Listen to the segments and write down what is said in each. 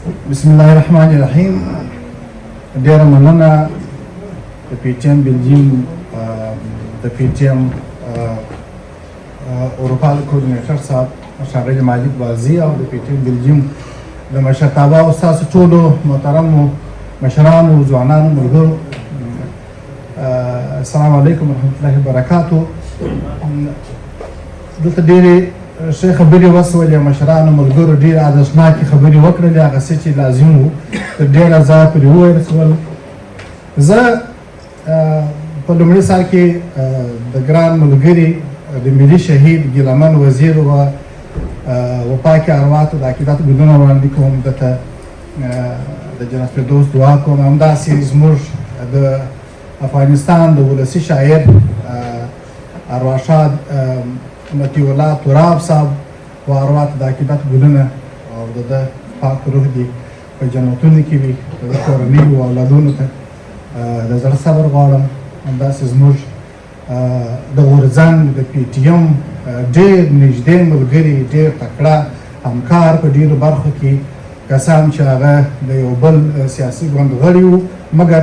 بسم الله الرحمن الرحیم. ډیره مننه د پي ټي ایم بلجیم، د پي ټي ایم اروپا کوردینیټر صاحب ښاغلي مالک بازي او د پي ټي ایم بلجیم د مشرتابه او ستاسو ټولو محترمو مشرانو، ځوانانو، ملګرو، السلام علیکم ورحمت الله وبرکاتو. دلته ډېرې ښې خبرې وسولې، مشرانو ملګرو ډېرې ارزښتناکې خبرې وکړلې، هغه څه چې لازم وو تر ډېره ځایه پرې وویل سول. زه په لومړي سر کې د ګران ملګري د ملي شهید ګیلهمن وزیر و پاکې اروا ته د عقیدت ګلونه وړاندې کوم، ده ته د جنت فردوس دعا کوم. همداسې زموږ د افغانستان د ولسي شاعر ارواښاد مطیع الله تراب صاحب و اروا ته د عقیدت ګلونه او د ده پاک روح دې په جنتونو کې وي، د ده کورنۍ او اولادونو ته د زړه صبر غواړم. همداسې زموږ د غورځنګ د پي ټي ایم ډېر نږدې ملګري، ډېر تکړه همکار په ډېرو برخو کې، کسان چې هغه د یو بل سیاسي ګوند غړي وو، مګر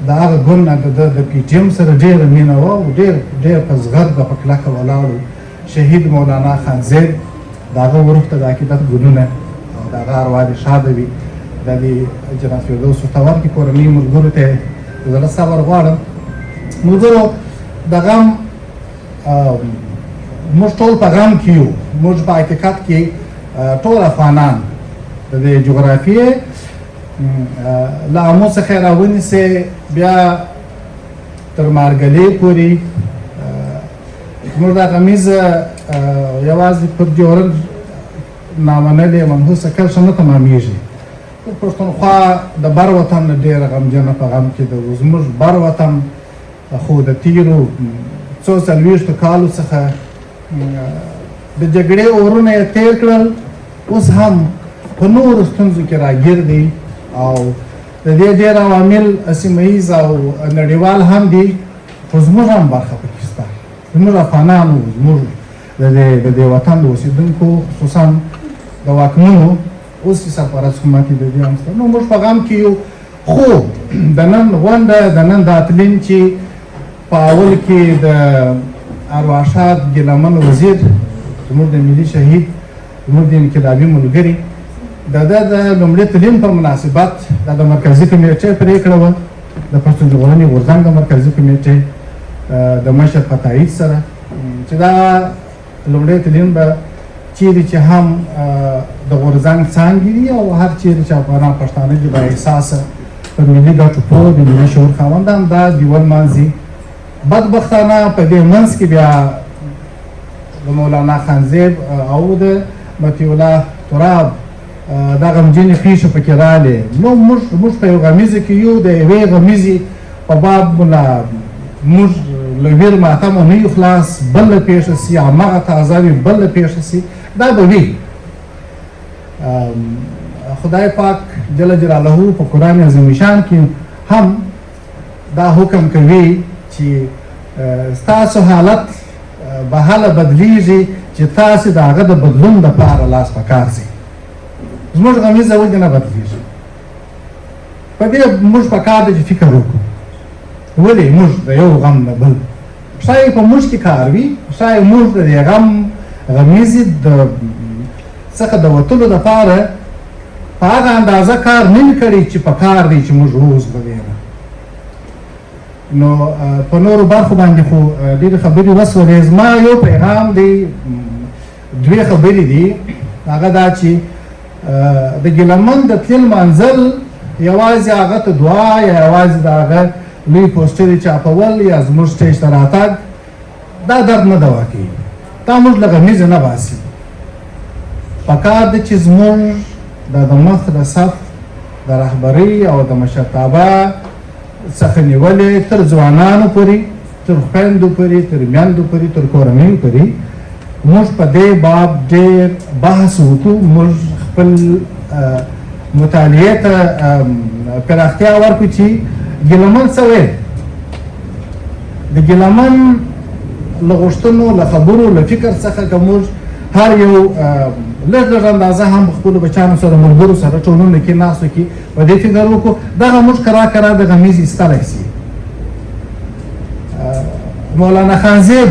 د هغه ګوند نه د ده د پي ټي ایم سره ډېره مینه وه او ډېر ډېر په زغرده په کلکه ولاړ و، شهید مولانا خانزیب، د هغه وروح ته د عقیدت ګلونه او د هغه اروا دې ښاده وي، د دې جنت فردوس ورته ورکړي. کورنۍ ملګرو ته د زړه صبر غواړم. ملګرو، د غم موږ ټول په غم کې یو. موږ په حقیقت کې ټول افغانان د دې جغرافیې له آمو څخه یې راونیسې بیا تر مارګلې پورې زموږ دا غمیزه یوازې پر ډیورنډ نامنلې منحوسه کرښه نه تمامېږي. پښتونخوا د بر وطن نه ډېره غمجنه په غم کې ده. زموږ بر وطن خو د تیرو څو 40 کالو څخه د جګړې اورونه یې تیر کړل، اوس هم په نورو ستونزو کې راګیر دی او د دې ډېر عوامل سیمه ییز او نړیوال هم دي، خو زموږ هم برخه پکې شته. زموږ افغانانو، زموږ د دې وطن د اوسېدونکو، خصوصا د واکمنو اوس چې سرپرست حکومت د دې هم شته. نو موږ په غم کې یو، خو د نن غونډه، د نن دا تلین چې په اول کې د ارواښاد ګیلهمن وزیر، زموږ د ملي شهید، زموږ د انقلابي ملګري، د ده د لومړي تلین په مناسبت دا د مرکزي کمېټې پرېکړه وه، د پښتون ژغورنې غورځنګ د مرکزي کمېټې د مشر په تایید سره، چې دا لومړی تلین به چیرې چې هم د غورځنګ څانګې دي او هر چیرې چې افغانان پښتانه دي با احساسه، په ملي ګټو پوه، د ملي شعور خاوندان، دا دې ولمانځي. بدبختانه په دې منځ کې بیا د مولانا خانزیب او د مطیع الله تراب دا غمجنې پېښې پکې رالې. نو موږ په یو غمیزه کې یو، د یوې غمیزې په باب لا موږ له ویر ماتمو نه یو خلاص، بله پېښه سي، هماغه تازه وي، بله پېښه سي، دا به وي. خدای پاک جل جلاله په قرآن عظیم شان کې هم دا حکم کوي چې ستاسو حالت به هله بدلیږي چې تاسې د هغه د بدلون دپاره لاس په کار سئ. زموږ غمیزه ولې نه بدلیږي؟ په دې موږ په کار دی چې فکر وکړو، ولې موږ د یو غم نه بل، ښایي په موږ کې کار وي، ښایي موږ د دې غم غمیزې د څخه د وتلو دپاره په هغه اندازه کار نه وي کړی چې په کار دی چې موږ ووځو د دې نه. نو په نورو برخو باندې خو ډېرې خبرې وسولې. زما یو پیغام دی، دوې خبرې دي. هغه دا چې د ګیلهمن د تلین منزل یوازې هغه ته دعا یا یوازې د هغه لوی پوسټرې چاپول یا زموږ سټیج ته راتګ، دا درد نه دوا کوي، دا موږ له غمیزې نه باسي. پکار ده چې زموږ د مخ د صف د رهبرۍ او د مشرتابه څخه نیولې تر ځوانانو پورې، تر خویندو پورې، تر میندو پورې، تر کورنیو پورې، موږ په دې باب ډېر بحث وکړو، موږ خپل مطالعې ته پراختیا ورکړو چې ګیلهمن څه ویل. د ګیلهمن له غوښتنو، له خبرو، له فکر څخه که موږ هر یو لږ لږ اندازه هم خپلو بچیانو سره، ملګرو سره، ټولنو کې، ناستو کې په دې فکر وکړو، دغه موږ کرا کرا د غمیزې ایستلی سي. مولانا خانزیب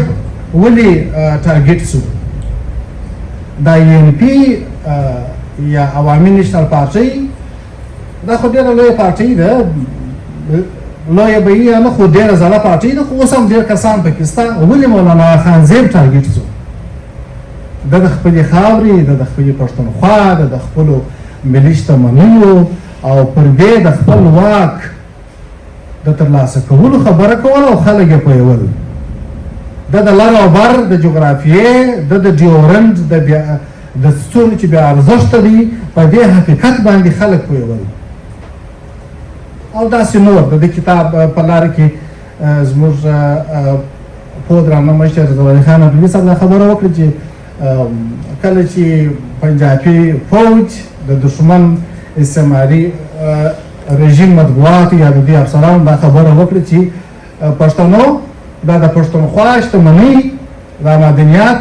ولې ټارګټ سو؟ دا این پی یا عوامي نېشنل پارټۍ، دا خو ډېره لویه پارټۍ ده، لویه به یې نه، خو ډېره زړه پارټۍ ده، خو اوس هم ډېر کسان پکې سته. ولې مولانا خانزیب ټارګټ سو؟ ده د خپلې خاورې، ده د خپلې پښتونخوا، ده د خپلو ملي شتمنیو او پر دې د خپل واک د ترلاسه کولو خبره کوله او خلک یې پوهول. ده د لر او بر د جغرافیې، ده د ډیورنډ د بیا د څومره چې بیا ارزښته دی، په دې حقیقت باندې خلک پوهول او داسې نور. د دې کتاب په لار کې زموږ پوه درانه مشر زولي خان عبدالي صاحب دا خبره وکړه چې کله چې پنجابي فوج د دښمن استعماري رژیم مطبوعات یا د دې افسرانو دا خبره وکړه چې پښتنو دا د پښتونخوا شتمنۍ، دا معدنیات،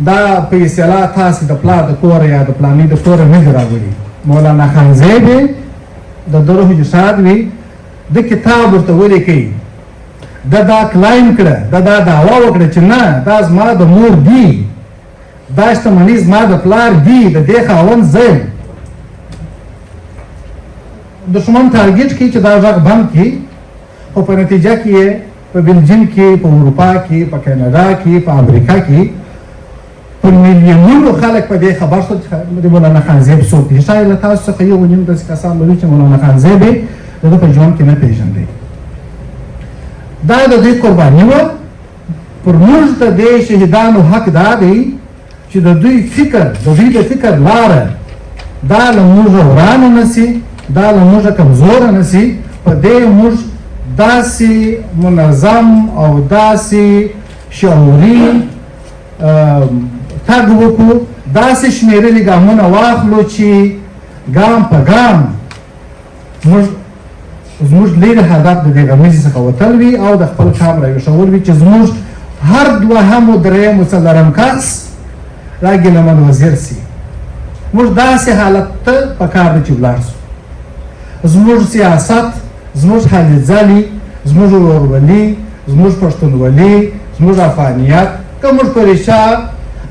دا په اصطلاح تاسې د پلار د کوره یا د پلاني د کوره نه دي راوړي. مولانا خانزی دی، د ده روح دې ښاد وي، ده کتاب ورته ولیکئ، ده دا کلایم کړه، ده دا دعوه وکړه چې نه، دا زما د مور دي، دا شتمني زما د پلار دي، د دې خاوند زه یم. دښمن ټارګټ کړي چې دا غږ بند کړي، خو په نتیجه کې یې په بلجیم کې، په اروپا کې، په کاناډا کې، په امریکا کې په میلیونونو خلک په دې خبر شول چې د مولانا خانزیب څوک دی. ښایي له تاسو څخه یو نیم داسې کسان به وي چې مولانا خانزیب یې د ده په ژوند کې نه پېژندی. دا د دوی قرباني وه. پر موږ د دې شهیدانو حق دا دی چې د دوی فکر، د دوی د فکر لاره دا له موږه ورانه نه سي، دا له موږه کمزوره نه سي. په دې موږ داسې منظم او داسې شعوري تګ وکړو، داسې شمېرلي ګامونه واخلو چې ګام په ګام موږ زموږ لرې هدف د دې غمیزې څخه وتل وي او د خپل قام راویښول وي چې زموږ هر دوهم و دریم و څلورم کس را ګیلهمن وزیر سي. موږ داسې حالت ته په کار دی چې ولاړ سو. زموږ سیاست، زموږ هلې ځلې، زموږ ورورولي، زموږ پښتونولي، زموږ افغانیت، که موږ په ریښه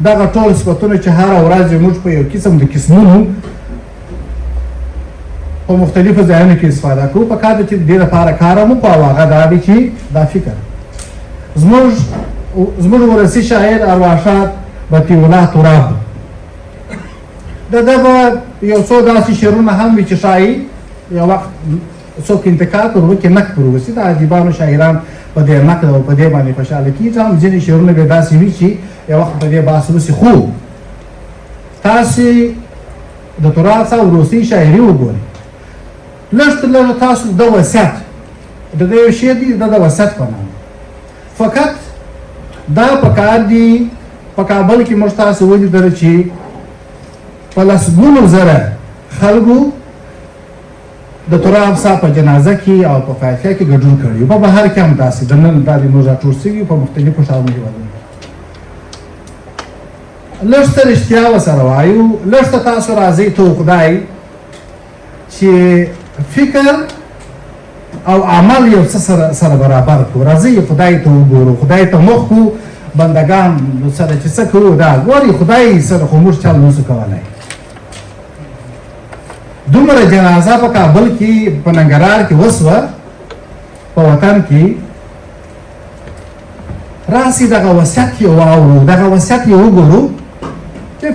دغه ټول صفتونه چې هره ورځ یې موږ په یو قسم د قسمونو په مختلفو ځایونو کې استفاده کوو، په کار ده چې د دې لپاره کار هم وکړو. او هغه دا دی چې دا فکر زموږ ولسي شاعر ارواښاد بطیع الله تراب، د ده به یو څو داسې شعرونه هم وي چې ښایي یو وخت څوک انتقاد پر وکړي، نقد پر وسي. د ادیبانو شاعران په دې نقد او په دې باندې خوشحاله کېږي. هم ځینې شعرونه به داسې وي چې یو وخت په دې بحث وسي. خو تاسې د تراب صاحب وروستۍ شاعري وګورئ، لږ تر لږه تاسو د وصیت، د ده یو شعر دی د ده وصیت په نامه، فقط دا په کار دی. په کابل کې موږ تاسو ولیدل چې په لسګونو زره خلکو د تراب صاحب په جنازه کې او په فاتحه کې ګډون کړی. په بهر کې هم داسې د نن دا موږ راټول سوي په مختلفو ښارونو هېوادونو کې. لږ څه رښتیا ورسره وایو، لږ څه تاسو راځئ ته خدای چې فکر او عمل یو څه سره برابر کړو. راځئ خدای ته وګورو، خدای ته مخ کړو، بندګان سره چې څه کوو دا ګوري، خدای سره خو موږ چل نشو کولی. دومره جنازه په کابل کې، په ننګرهار کې وسوه، په وطن کې راسي دغه وصیت یې واورو، دغه وصیت یې وګورو چې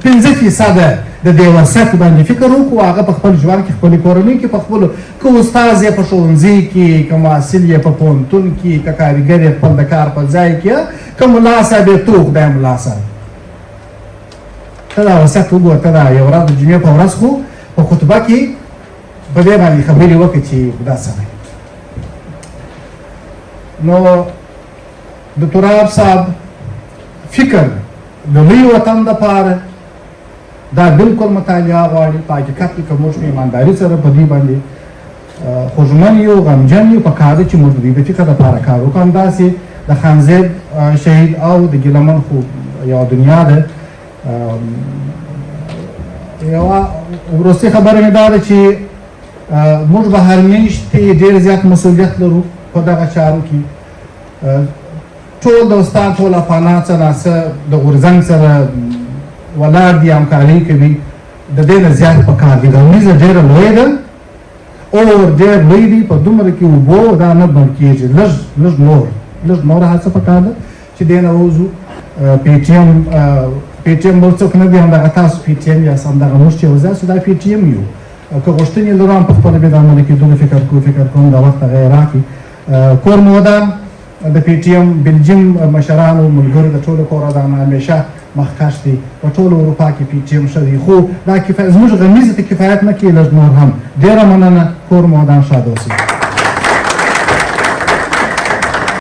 5% د دې وصیت باندې فکر وکړو. هغه په خپل ژوند کې، خپلې کورنۍ کې، په خپلو، که استاد یې په ښوونځي کې، که محصل یې په پوهنتون کې، که کاریګر یې خپل د کار په ځای کې، که ملا صاحب یې تو خدای ملا صاحب، ته دا وصیت وګوره. ته دا یو ورځ د جمعې په ورځ خو په خطبه کې په دې باندې خبرې وکړه چې خدا څه دی. نو د تراب صاحب فکر د لوی وطن دپاره دا بالکل مطالعه غواړي. په حقیقت کې که موږ په ایمانداري سره په دوی باندې خوږمن یو، غمجن یو، په کار دی چې موږ د دوی د فکر دپاره کار وکړو. همداسې د خانزیب شهید او د ګیلهمن خو یوه دنیا ده. یوه وروستۍ خبره مې دا ده چې موږ بهر میشتي ډېر زیات مسوولیت لرو په دغه چارو کې. ټول دوستان، ټول افغانان څه ناڅه د غورځنګ سره ولاړ دي، همکاري کوي. د دې نه زیات پکار دي. غمیزه ډېره لویه ده، اور ډېر لوی دی، په دومره کې اوبو دا نه بند کېږي. لږ لږ نور، لږ نور هڅه پکار ده چې دې نه ووځو. پي ټي ایم بل څوک نه دی، همدغه تاسو پي ټي ایم یاست، همدغه موږ چې یو ځای سو دا پي ټي ایم یو. که غوښتنې لرو هم په خپله بیا د عملي کېدلو فکر کوو. فکر کوم دا وخت هغه یې راکړي. کور مو ودان. د پي ټي ایم بلجیم مشرانو، ملګرو، د ټولو کور ودان. همیشه مخکښ دي. په ټولو اروپا کې پي ټي ایم ښه دی، خو دا کفایت زموږ غمیزې ته کفایت نه کوي، لږ نور هم. ډېره مننه، کور مو ودان، ښاد اوسئ.